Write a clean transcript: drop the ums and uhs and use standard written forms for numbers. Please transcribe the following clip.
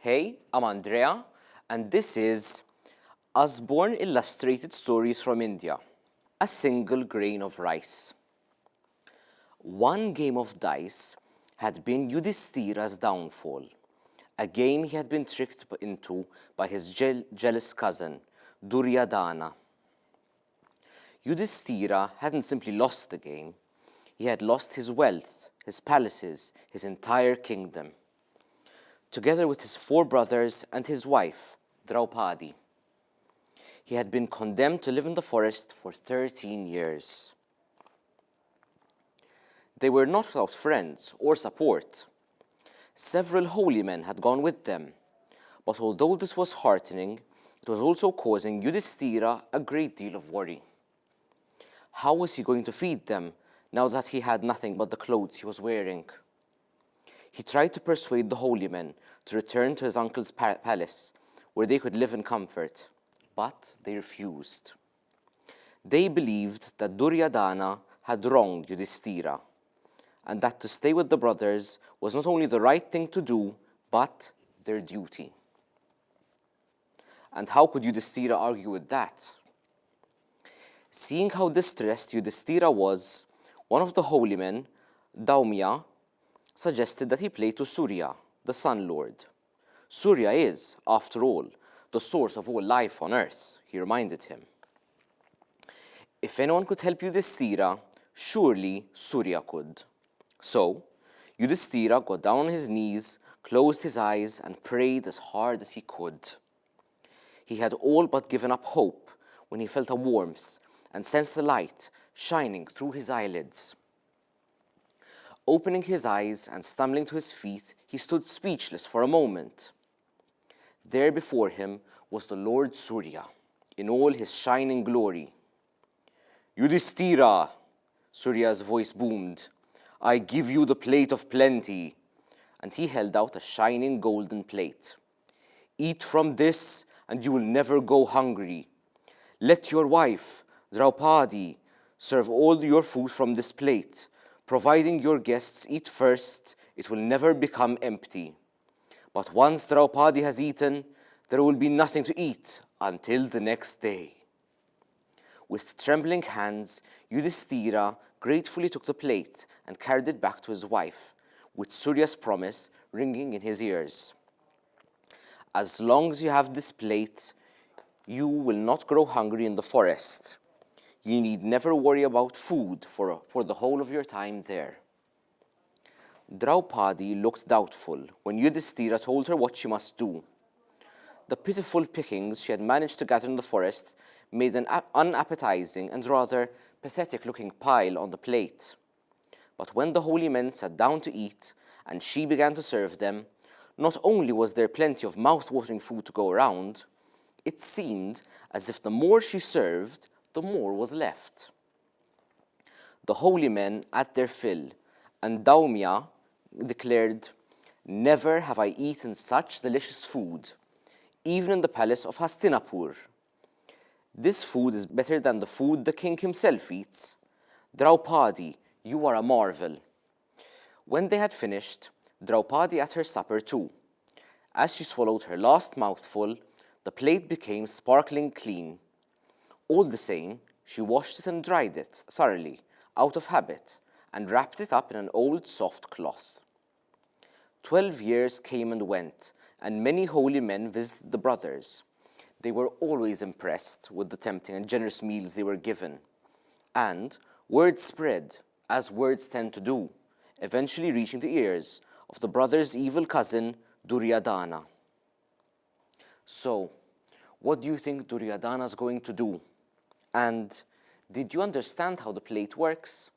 Hey, I'm Andrea, and this is Usborne Illustrated Stories from India, A Single Grain of Rice. One game of dice had been Yudhishthira's downfall, a game he had been tricked into by his jealous cousin, Duryodhana. Yudhishthira hadn't simply lost the game, he had lost his wealth, his palaces, his entire kingdom, together with his 4 brothers and his wife, Draupadi. He had been condemned to live in the forest for 13 years. They were not without friends or support. Several holy men had gone with them, but although this was heartening, it was also causing Yudhishthira a great deal of worry. How was he going to feed them now that he had nothing but the clothes he was wearing? He tried to persuade the holy men to return to his uncle's palace, where they could live in comfort, but they refused. They believed that Duryodhana had wronged Yudhishthira, and that to stay with the brothers was not only the right thing to do, but their duty. And how could Yudhishthira argue with that? Seeing how distressed Yudhishthira was, one of the holy men, Daumya, suggested that he play to Surya, the Sun Lord. Surya is, after all, the source of all life on earth, he reminded him. If anyone could help Yudhishthira, surely Surya could. So, Yudhishthira got down on his knees, closed his eyes, and prayed as hard as he could. He had all but given up hope when he felt a warmth and sensed a light shining through his eyelids. Opening his eyes and stumbling to his feet, he stood speechless for a moment. There before him was the Lord Surya, in all his shining glory. "Yudhishthira," Surya's voice boomed, "I give you the plate of plenty." And he held out a shining golden plate. "Eat from this, and you will never go hungry. Let your wife, Draupadi, serve all your food from this plate. Providing your guests eat first, it will never become empty. But once Draupadi has eaten, there will be nothing to eat until the next day." With trembling hands, Yudhishthira gratefully took the plate and carried it back to his wife, with Surya's promise ringing in his ears. "As long as you have this plate, you will not grow hungry in the forest. You need never worry about food for the whole of your time there." Draupadi looked doubtful when Yudhishthira told her what she must do. The pitiful pickings she had managed to gather in the forest made an unappetizing and rather pathetic-looking pile on the plate. But when the holy men sat down to eat and she began to serve them, not only was there plenty of mouth-watering food to go around, it seemed as if the more she served, the more was left. The holy men ate their fill, and Daumya declared, "Never have I eaten such delicious food, even in the palace of Hastinapur. This food is better than the food the king himself eats. Draupadi, you are a marvel." When they had finished, Draupadi ate her supper too. As she swallowed her last mouthful, the plate became sparkling clean. All the same, she washed it and dried it thoroughly, out of habit, and wrapped it up in an old soft cloth. 12 years came and went, and many holy men visited the brothers. They were always impressed with the tempting and generous meals they were given. And word spread, as words tend to do, eventually reaching the ears of the brothers' evil cousin, Duryodhana. So, what do you think Duryodhana is going to do? And did you understand how the plate works?